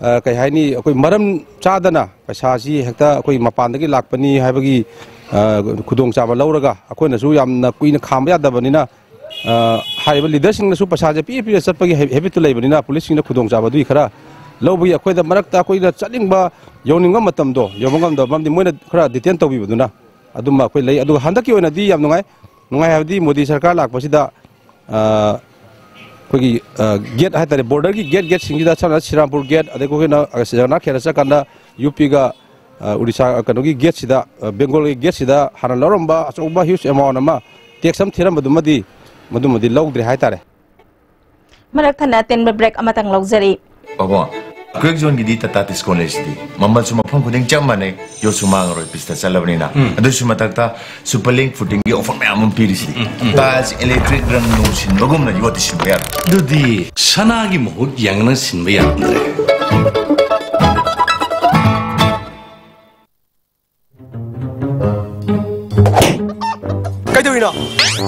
ꯑ, ꯀꯩ ꯍꯥꯏꯅꯤ, ꯑꯩꯈꯣꯏ ꯃꯔꯝ ꯆꯥꯗꯅ ꯄꯩꯁꯥꯁꯤ ꯍꯦꯛꯇ ꯑꯩꯈꯣꯏ ꯃꯄꯥꯟꯗꯒꯤ ꯂꯥꯛꯄꯅꯤ ꯍꯥꯏꯕꯒꯤ, ꯑ, ꯈꯨꯗꯣꯡꯆꯥꯕ ꯂꯧꯔꯒ ꯑꯩꯈꯣꯏꯅꯁꯨ ꯌꯥꯝꯅ ꯀꯨꯏꯅ ꯈꯥꯝꯕ ꯌꯥꯗꯕꯅꯤꯅ, ꯑ, ꯍꯥꯏꯔꯤꯕ leaderꯁꯤꯡꯅꯁꯨ ꯄꯩꯁꯥꯁꯦ ꯄꯤꯔ ꯄꯤꯔ ꯆꯠꯄꯒꯤ ꯍꯦ-, habitꯇꯨ ꯂꯩꯕꯅꯤꯅ policeꯁꯤꯡꯅ ꯈꯨꯗꯣꯡꯆꯥꯕ ꯑꯗꯨꯒꯤ ꯈꯔ ꯂꯧꯕꯒꯤ ꯑꯩꯈꯣꯏꯗ ꯃꯔꯛꯇ ꯑꯩꯈꯣꯏꯅ ꯆꯠꯅꯤꯡꯕ, ꯌꯧꯅꯤꯡꯕ ꯃꯇꯝꯗꯣ ꯌꯧꯕ ꯉꯝꯗꯕ, ꯃꯔꯝꯗꯤ ꯃꯣꯏꯅ ꯈꯔ detain ꯇꯧꯕꯤꯕꯗꯨꯅ ꯑꯗꯨꯝꯕ ꯑꯩꯈꯣꯏ ꯂꯩ꯫ ꯑꯗꯨꯒ ꯍꯟꯗꯛꯀꯤ ꯑꯣꯏꯅꯗꯤ ꯌꯥꯝ ꯅꯨꯡꯉꯥꯏ꯫ ꯅꯨꯡꯉꯥꯏ ꯍꯥꯏꯕꯗꯤ ꯃꯣꯗꯤ ꯁꯔꯀꯥꯔ ꯂꯥꯛꯄꯁꯤꯗ, ꯑ, ꯑꯩꯈꯣꯏꯒꯤ, ꯑ, gate ꯍꯥꯏꯇꯥꯔꯦ, borderꯒꯤ gate, gateꯁꯤꯡꯁꯤꯗ ꯁꯝꯅ ꯁꯤꯔꯥꯝꯄꯨꯔ gate, ꯑꯗꯒꯤ ꯑꯩꯈꯣꯏꯅ ꯖꯒꯟꯅꯥꯊ ꯈꯦꯇ꯭ꯔ ꯆꯠꯀꯥꯟꯗ ꯌꯨ ꯄꯤꯒ ꯑ, ꯎꯔꯤꯁꯥ, ꯑ, ꯀꯩꯅꯣꯒꯤ ꯒꯦꯠꯁꯤꯗ, ꯑ, ꯕꯦꯡꯒꯣꯜꯒꯤ ꯒꯦꯠꯁꯤꯗ ꯍꯥꯟꯅ ꯂꯧꯔꯝꯕ ꯑꯆꯧꯕ huge amount ꯑꯃ, tax ꯑꯃ ꯊꯤꯔꯝꯕꯗꯨꯃꯗꯤ, ꯃꯗꯨꯃꯗꯤ ꯂꯧꯗ꯭ꯔꯦ ꯍꯥꯏꯇꯥꯔꯦ꯫ ꯃꯔꯛ ꯊꯠꯅ ꯑꯇꯦꯟꯕ break ꯑꯃꯇꯪ ꯂꯧꯖꯔꯤ꯫ ꯕꯥꯕꯣ, ꯀ꯭ꯋꯦꯛ ꯖꯣꯟꯒꯤꯗꯤ ꯇꯥꯇꯥ ꯗꯤꯁꯀꯥꯎꯟ ꯂꯩꯁꯤꯗꯤ꯫ ꯃꯃꯜꯁꯨ ꯃꯐꯝ ꯈꯨꯗꯤꯡ ꯆꯞ ꯃꯥꯟꯅꯩ, ꯌꯣꯠꯁꯨ ꯃꯥꯡꯉꯔꯣꯏ, ꯄꯤꯁꯇ ꯆꯠꯂꯕꯅꯤꯅ꯫ ꯎꯝ꯫ ꯑꯗꯨꯁꯨ ꯃꯊꯛꯇ ꯁꯨꯄꯔ ꯂꯤꯡ ꯐꯨꯇꯤꯡꯒꯤ ꯑꯣꯐꯔ ꯃꯌꯥꯝ ꯑꯃ ꯄꯤꯔꯤꯁꯤꯗꯤ꯫ ꯎꯝ, ꯎꯝ꯫ ꯇꯥꯏꯜꯁ, ꯏꯂꯦꯛꯇ꯭ꯔꯤꯛ, ꯔꯪ ꯅꯨꯡ ꯁꯤꯟꯕꯒꯨꯝꯅ ꯌꯣꯠꯇꯤ ꯁꯤꯟꯕ ꯌꯥꯔꯦ꯫ ꯑꯗꯨꯗꯤ ꯁꯅꯥꯒꯤ ꯃꯍꯨꯠ ꯌꯦꯡꯉꯒ ꯁꯤꯟꯕ ꯌꯥꯔꯝꯗ꯭ꯔꯦ꯫ ꯀꯩꯗꯧꯔꯤꯅꯣ?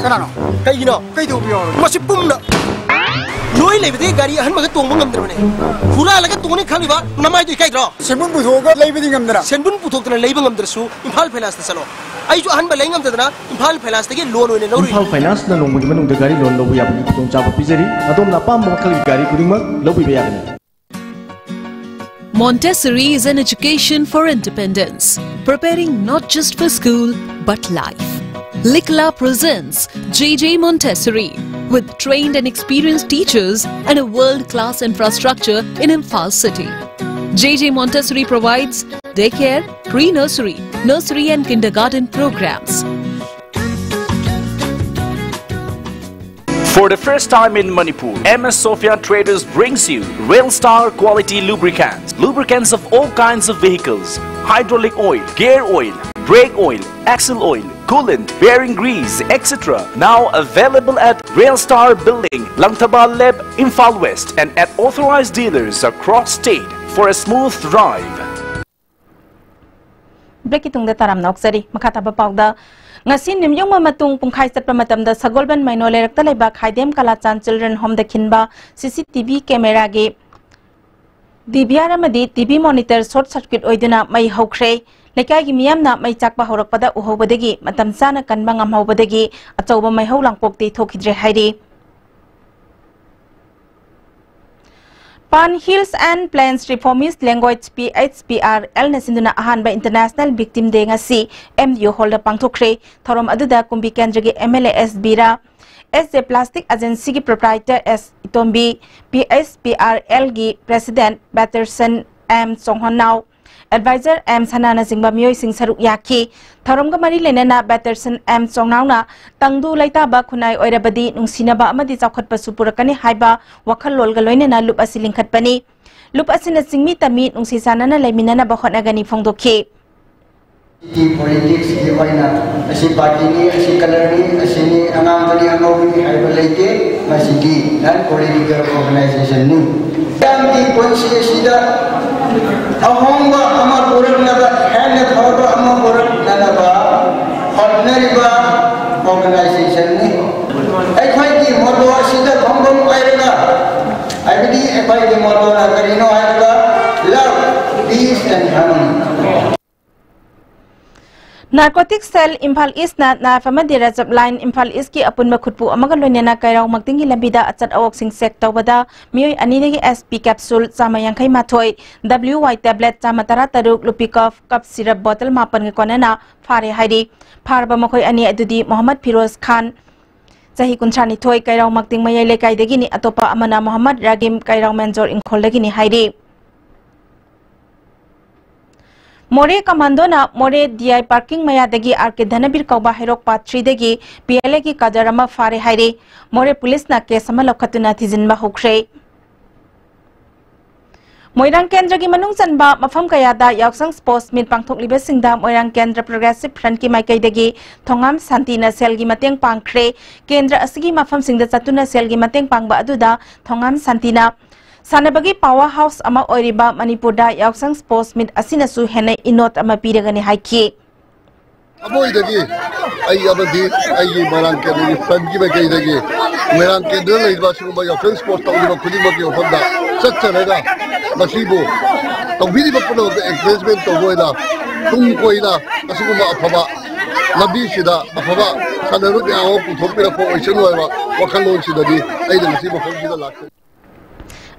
ꯀꯅꯥꯅꯣ? ꯀꯩꯒꯤꯅꯣ? ꯀꯩꯗꯧꯕ ꯌꯥꯎꯔꯒꯦ? ꯃꯁꯤ ꯄꯨꯝꯅ ꯂꯣꯏ ꯂꯩꯕꯗꯒꯤ ꯒꯥꯔꯤ ꯑꯍꯟꯕꯒ ꯇꯣꯡꯕ ꯉꯝꯗ꯭ꯔꯕꯅꯦ꯫ ꯍꯨꯔꯥꯜꯂꯒ ꯇꯣꯡꯅꯤ ꯈꯜꯂꯤꯕ ꯅꯃꯥꯏꯗꯣ ꯏꯀꯥꯏꯗ꯭ꯔꯣ? ꯁꯦꯟꯕꯨꯟ ꯄꯨꯊꯣꯛꯑꯒ ꯂꯩꯕꯗꯤ ꯉꯝꯗꯅ꯫ ꯁꯦꯟꯕꯨꯟ ꯄꯨꯊꯣꯛꯇꯅ ꯂꯩꯕ ꯉꯝꯗ꯭ꯔꯁꯨ ꯏꯝꯐꯥꯜ ꯐꯥꯏꯅꯥꯟꯁꯇ ꯆꯠꯂꯣ꯫ ꯑꯩꯁꯨ ꯑꯍꯟꯕ ꯂꯩ ꯉꯝꯗꯗꯅ ꯏꯝꯐꯥꯜ ꯐꯥꯏꯅꯥꯟꯁꯇꯒꯤ ꯂꯣꯟ ꯑꯣꯏꯅ ꯂꯧꯔꯨꯏ꯫ ꯏꯝꯐꯥꯜ ꯐꯥꯏꯅꯥꯟꯁꯅ ꯅꯣꯡꯃꯒꯤ ꯃꯅꯨꯡꯗ ꯒꯥꯔꯤ ꯂꯣꯟ ꯂꯧꯕ ꯌꯥꯕꯒꯤ ꯈꯨꯗꯣꯡꯆꯥꯕ ꯄꯤꯖꯔꯤ꯫ ꯑꯗꯣꯝꯅ ꯑꯄꯥꯝꯕ ꯃꯈꯜꯒꯤ ꯒꯥꯔꯤ ꯈꯨꯗꯤꯡꯃꯛ ꯂꯧꯕꯤꯕ ꯌꯥꯒꯅꯤ꯫ Montessori is an education for independence, preparing not just for school but life. Likla presents J J Montessori, with trained and experienced teachers and a world-class infrastructure in Imphal city. J J Montessori provides daycare, pre-nursery, nursery and kindergarten programs. For the first time in Manipur, M S Sophia Traders brings you Rail Star quality lubricants. Lubricants of all kinds of vehicles, hydraulic oil, gear oil, brake oil, axle oil, coolant, bearing grease, et cetera. Now available at Rail Star Building, Langthaba Lab, Imphal West, and at authorized dealers across state for a smooth drive. Break ꯀꯤ ꯇꯨꯡꯗ ꯇꯔꯥꯝꯅ ꯑꯣꯛꯆꯔꯤ꯫ ꯃꯈꯥ ꯇꯥꯕ ꯄꯥꯎꯗ, ꯉꯁꯤ ꯅꯨꯃꯤꯠꯌꯨꯡꯕ ꯃꯇꯨꯡ ꯄꯨꯡꯈꯥꯏ ꯆꯠꯄ ꯃꯇꯝꯗ ꯁꯒꯣꯜꯕꯟ ꯃꯩꯅꯣ ꯂꯩꯔꯛꯇ ꯂꯩꯕ ꯈꯥꯏꯗꯦꯝ ꯀꯂꯥꯆꯥꯟ Children Home ꯗ ꯈꯤꯟꯕ C C T V camera ꯒꯤ D V R ꯑꯃꯗꯤ T V monitor short circuit ꯑꯣꯏꯗꯨꯅ ꯃꯩ ꯍꯧꯈ꯭ꯔꯦ꯫ ꯂꯩꯀꯥꯏꯒꯤ ꯃꯤꯌꯥꯝꯅ ꯃꯩ ꯆꯥꯛꯄ ꯍꯧꯔꯛꯄꯗ ꯎꯍꯧꯕꯗꯒꯤ ꯃꯇꯝ ꯆꯥꯅ ꯀꯟꯕ ꯉꯝꯍꯧꯕꯗꯒꯤ ꯑꯆꯧꯕ ꯃꯩꯍꯧ ꯂꯥꯡꯄꯣꯛꯇꯤ ꯊꯣꯛꯈꯤꯗ꯭ꯔꯦ ꯍꯥꯏꯔꯤ꯫ Pan Hills and Plains Reformist Language, P H P R L ꯅ ꯁꯤꯟꯗꯨꯅ ꯑꯍꯥꯟꯕ International Victim Day ꯉꯁꯤ M D U Hall ꯗ ꯄꯥꯡꯊꯣꯛꯈ꯭ꯔꯦ꯫ ꯊꯧꯔꯝ ꯑꯗꯨꯗ ꯀꯨꯝꯕꯤ ꯀꯦꯟꯗ꯭ꯔꯒꯤ M L A S Bira, S J Plastic Agency ꯒꯤ proprietor S Itombi, P H P R L ꯒꯤ president Patterson M Chonghonnao, advisor M ꯁꯅꯥꯅꯆꯤꯡꯕ ꯃꯤꯑꯣꯏꯁꯤꯡ ꯁꯔꯨꯛ ꯌꯥꯈꯤ꯫ ꯊꯧꯔꯝꯒ ꯃꯔꯤ ꯂꯩꯅꯅ ꯕꯦꯇꯔꯁꯟ ꯑꯦꯝ ꯆꯣꯡꯅꯥꯎꯅ ꯇꯪꯗꯨ ꯂꯩꯇꯥꯕ ꯈꯨꯟꯅꯥꯏ ꯑꯣꯏꯔꯕꯗꯤ ꯅꯨꯡꯁꯤꯅꯕ ꯑꯃꯗꯤ ꯆꯥꯎꯈꯠꯄꯁꯨ ꯄꯨꯔꯛꯀꯅꯤ ꯍꯥꯏꯕ ꯋꯥꯈꯜꯂꯣꯟꯒ ꯂꯣꯏꯅꯅ ꯂꯨꯞ ꯑꯁꯤ ꯂꯤꯡꯈꯠꯄꯅꯤ꯫ ꯂꯨꯞ ꯑꯁꯤꯅ ꯆꯤꯡꯃꯤ ꯇꯝꯃꯤ ꯅꯨꯡꯁꯤ ꯆꯥꯟꯅꯅ ꯂꯩꯃꯤꯟꯅꯅꯕ ꯍꯣꯠꯅꯒꯅꯤ ꯐꯣꯡꯗꯣꯛꯈꯤ꯫ ꯄꯣꯂꯤꯇꯤꯛꯁꯀꯤ ꯑꯣꯏꯅ ꯑꯁꯤ ꯄꯥꯔꯇꯤꯅꯤ, ꯑꯁꯤ ꯀꯂꯔꯅꯤ, ꯑꯁꯤꯅꯤ, ꯑꯉꯥꯡꯕꯅꯤ, ꯑꯉꯧꯕꯅꯤ ꯍꯥꯏꯕ ꯂꯩꯇꯦ꯫ ꯃꯁꯤꯗꯤ ꯅꯟ ꯄꯣꯂꯤꯇꯤꯀꯦꯜ ꯑꯣꯔꯒꯅꯥꯏꯖꯦꯁꯟꯅꯤ꯫ ꯃꯤꯌꯥꯝꯒꯤ ꯄꯨꯟꯁꯤ ꯑꯁꯤꯗ ꯑꯍꯣꯡꯕ ꯑꯃ ꯄꯨꯔꯛꯅꯕ, ꯍꯦꯟꯅ ꯐꯕ ꯑꯃ ꯄꯨꯔꯛꯅꯅꯕ ꯍꯣꯠꯅꯔꯤꯕ ꯑꯣꯔꯒꯅꯥꯏꯖꯦꯁꯟꯅꯤ꯫ ꯑꯩꯈꯣꯏꯒꯤ ꯃꯣꯇꯣ ꯑꯁꯤꯗ ꯈꯣꯡꯒꯨꯝ ꯑꯣꯏꯔꯒ, ꯍꯥꯏꯕꯗꯤ ꯑꯩꯈꯣꯏꯒꯤ ꯃꯣꯇꯣꯅ ꯀꯔꯤꯅꯣ ꯍꯥꯏꯔꯒ, Love, Peace and Harmony꯫ Narcotic cell Imphal ꯏꯁꯅ ꯅꯥꯏꯐ ꯑꯃꯗꯤ ꯔꯖꯕ ꯂꯥꯏꯟ ꯏꯝꯐꯥꯜ ꯏꯁꯀꯤ ꯑꯄꯨꯟꯕ ꯈꯨꯠꯄꯨ ꯑꯃꯒ ꯂꯣꯏꯅꯅ ꯀꯩꯔꯥꯎ ꯃꯛꯇꯤꯡꯒꯤ ꯂꯝꯕꯤꯗ ꯑꯆꯠ ꯑꯋꯣꯛꯁꯤꯡ ꯆꯦꯛ ꯇꯧꯕꯗ ꯃꯤꯑꯣꯏ ꯑꯅꯤꯗꯒꯤ ꯑꯦꯁ ꯄꯤ ꯀꯦꯞꯁꯨꯜ ꯆꯥꯝꯃ ꯌꯥꯡꯈꯩ ꯃꯥꯊꯣꯏ, ꯗꯕ꯭ꯂꯤꯎ ꯋꯥꯏ ꯇꯦꯕ꯭ꯂꯦꯠ ꯆꯥꯝꯃ ꯇꯔꯥ ꯇꯔꯨꯛ, ꯂꯨꯄꯤ ꯀꯐ, ꯀꯐ ꯁꯤꯔꯞ ꯕꯣꯇꯜ ꯃꯥꯄꯟꯒ ꯀꯣꯟꯅꯅ ꯐꯥꯔꯦ ꯍꯥꯏꯔꯤ꯫ ꯐꯥꯔꯕ ꯃꯈꯣꯏ ꯑꯅꯤ ꯑꯗꯨꯗꯤ ꯃꯣꯍꯝꯃꯗ ꯐꯤꯔꯣꯖ ꯈꯥꯟ, ꯆꯍꯤ ꯀꯨꯟꯊ꯭ꯔꯥ ꯅꯤꯊꯣꯏ, ꯀꯩꯔꯥꯎ ꯃꯛꯇꯤꯡ ꯃꯌꯥꯏ ꯂꯩꯀꯥꯏꯗꯒꯤꯅꯤ꯫ ꯑꯇꯣꯞꯄ ꯑꯃꯅ ꯃꯣꯍꯝꯃꯗ ꯔꯥꯒꯤꯝ, ꯀꯩꯔꯥꯎ ꯃꯦꯟꯖꯣꯔ ꯏꯪꯈꯣꯜꯗꯒꯤꯅꯤ ꯍꯥꯏꯔꯤ꯫ ꯃꯣꯔꯦ ꯀꯃꯥꯟꯗꯣꯅ ꯃꯣꯔꯦ ꯗꯤ ꯑꯥꯏ ꯄꯥꯔꯀꯤꯡ ꯃꯌꯥꯗꯒꯤ ꯑꯥꯔ ꯀꯦ ꯙꯅꯕꯤꯔ ꯀꯧꯕ ꯍꯩꯔꯣꯛ ꯄꯥꯠ ꯊ꯭ꯔꯤꯗꯒꯤ ꯄꯤ ꯑꯦꯜ ꯑꯦꯒꯤ ꯀꯥꯗꯔ ꯑꯃ ꯐꯥꯔꯦ ꯍꯥꯏꯔꯦ꯫ ꯃꯣꯔꯦ ꯄꯨꯂꯤꯁꯅ ꯀꯦꯁ ꯑꯃ ꯂꯧꯈꯠꯇꯨꯅ ꯊꯤꯖꯤꯟꯕ ꯍꯧꯈ꯭ꯔꯦ꯫ ꯃꯣꯏꯔꯥꯡ ꯀꯦꯟꯗ꯭ꯔꯒꯤ ꯃꯅꯨꯡ ꯆꯟꯕ ꯃꯐꯝ ꯀꯌꯥꯗ ꯌꯥꯎꯁꯪ ꯁ꯭ꯄꯣꯔꯠꯁ ꯃꯤꯠ ꯄꯥꯡꯊꯣꯛꯂꯤꯕꯁꯤꯡꯗ ꯃꯣꯏꯔꯥꯡ ꯀꯦꯟꯗ꯭ꯔ ꯄ꯭ꯔꯣꯒ꯭ꯔꯦꯁꯤꯚ ꯐ꯭ꯔꯟꯠꯀꯤ ꯃꯥꯏꯀꯩꯗꯒꯤ ꯊꯣꯉꯥꯝ ꯁꯥꯟꯇꯤꯅ ꯁꯦꯜꯒꯤ ꯃꯇꯦꯡ ꯄꯥꯡꯈ꯭ꯔꯦ꯫ ꯀꯦꯟꯗ꯭ꯔ ꯑꯁꯤꯒꯤ ꯃꯐꯝꯁꯤꯡꯗ ꯆꯠꯇꯨꯅ ꯁꯦꯜꯒꯤ ꯃꯇꯦꯡ ꯄꯥꯡꯕ ꯑꯗꯨꯗ ꯊꯣꯉꯥꯝ ꯁꯥꯟꯇꯤꯅ ꯁꯥꯟꯅꯕꯒꯤ ꯄꯥꯋꯔ ꯍꯥꯎꯁ ꯑꯃ ꯑꯣꯏꯔꯤꯕ ꯃꯅꯤꯄꯨꯔꯗ ꯌꯥꯎꯁꯪ ꯁ꯭ꯄꯣꯔꯠꯁ ꯃꯤꯠ ꯑꯁꯤꯅꯁꯨ ꯍꯦꯟꯅ ꯏꯅꯣꯠ ꯑꯃ ꯄꯤꯔꯒꯅꯤ ꯍꯥꯏꯈꯤ꯫ ꯑꯃꯣꯏꯗꯒꯤ ꯑꯩ ꯑꯃꯗꯤ ꯑꯩꯒꯤ ꯃꯣꯏꯔꯥꯡ ꯀꯦꯟꯗ꯭ꯔꯒꯤ ꯐ꯭ꯔꯟꯠꯀꯤ ꯃꯥꯏꯀꯩꯗꯒꯤ ꯃꯣꯏꯔꯥꯡ ꯀꯦꯟꯗ꯭ꯔꯗ ꯂꯩꯔꯤꯕ ꯑꯁꯤꯒꯨꯝꯕ ꯌꯥꯎꯁꯪ ꯁ꯭ꯄꯣꯔꯠꯁ ꯇꯧꯔꯤꯕ ꯈꯨꯗꯤꯡꯃꯛꯀꯤ ꯃꯐꯝꯗ ꯆꯠꯆꯔꯒ ꯃꯁꯤꯕꯨ ꯇꯧꯕꯤꯔꯤꯕ ꯄꯨꯝꯅꯃꯛꯇ ꯑꯦꯟꯀꯔꯦꯖꯃꯦꯟ ꯇꯧꯕ ꯑꯣꯏꯅ ꯇꯨꯡ ꯀꯣꯏꯅ ꯑꯁꯤꯒꯨꯝꯕ ꯑꯐꯕ ꯂꯝꯕꯤꯁꯤꯗ ꯑꯐꯕ ꯁꯥꯟꯅꯔꯣꯏ ꯃꯌꯥꯝ ꯑꯃ ꯄꯨꯊꯣꯛꯄꯤꯔꯛꯄ ꯑꯣꯏꯁꯅꯨ ꯍꯥꯏꯕ ꯋꯥꯈꯜꯂꯣꯟꯁꯤꯗꯅꯤ ꯑꯩꯅ ꯉꯁꯤ ꯃꯐꯝꯁꯤꯗ ꯂꯥꯛꯆꯔꯤ꯫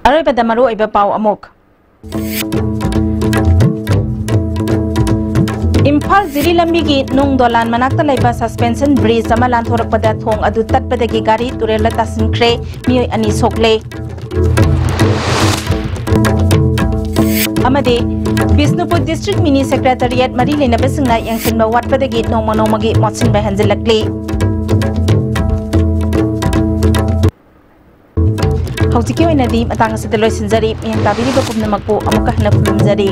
ꯑꯔꯣꯏꯕꯗ ꯃꯔꯨꯑꯣꯏꯕ ꯄꯥꯎ ꯑꯃꯨꯛ꯫ ꯏꯝꯐꯥꯜ ꯖꯤꯔꯤ ꯂꯝꯕꯤꯒꯤ ꯅꯨꯡ ꯗꯣꯂꯥꯟ ꯃꯅꯥꯛꯇ ꯂꯩꯕ ꯁꯁꯄꯦꯟꯁꯟ ꯕ꯭ꯔꯤꯖ ꯑꯃ ꯂꯥꯟꯊꯣꯔꯛꯄꯗ ꯊꯣꯡ ꯑꯗꯨ ꯇꯠꯄꯗꯒꯤ ꯒꯥꯔꯤ ꯇꯨꯔꯦꯜꯗ ꯇꯥꯁꯤꯟꯈ꯭ꯔꯦ, ꯃꯤꯑꯣꯏ ꯑꯅꯤ ꯁꯣꯛꯂꯦ꯫ ꯑꯃꯗꯤ ꯕꯤꯁꯅꯨꯄꯨꯔ ꯗꯤꯁꯇ꯭ꯔꯤꯛ ꯃꯤꯅꯤ ꯁꯦꯀ꯭ꯔꯦꯇꯔꯤꯌꯦꯠ ꯃꯔꯤ ꯂꯩꯅꯕꯁꯤꯡꯅ ꯌꯦꯡꯁꯤꯟꯕ ꯋꯥꯠꯄꯗꯒꯤ ꯅꯣꯡꯃ ꯅꯣꯡꯃꯒꯤ ꯃꯣꯠꯁꯤꯟꯕ ꯍꯦꯟꯖꯤꯜꯂꯛꯂꯤ꯫ ꯍꯧꯖꯤꯛꯀꯤ ꯑꯣꯏꯅꯗꯤ ꯃꯇꯥꯡ ꯑꯁꯤꯗ ꯂꯣꯏꯁꯤꯟꯖꯔꯤ꯫ ꯃꯤꯠꯌꯦꯡ ꯇꯥꯕꯤꯔꯤꯕ ꯄꯨꯝꯅꯃꯛꯄꯨ ꯑꯃꯨꯛꯀ ꯍꯟꯅ ꯈꯨꯔꯨꯝꯖꯔꯤ꯫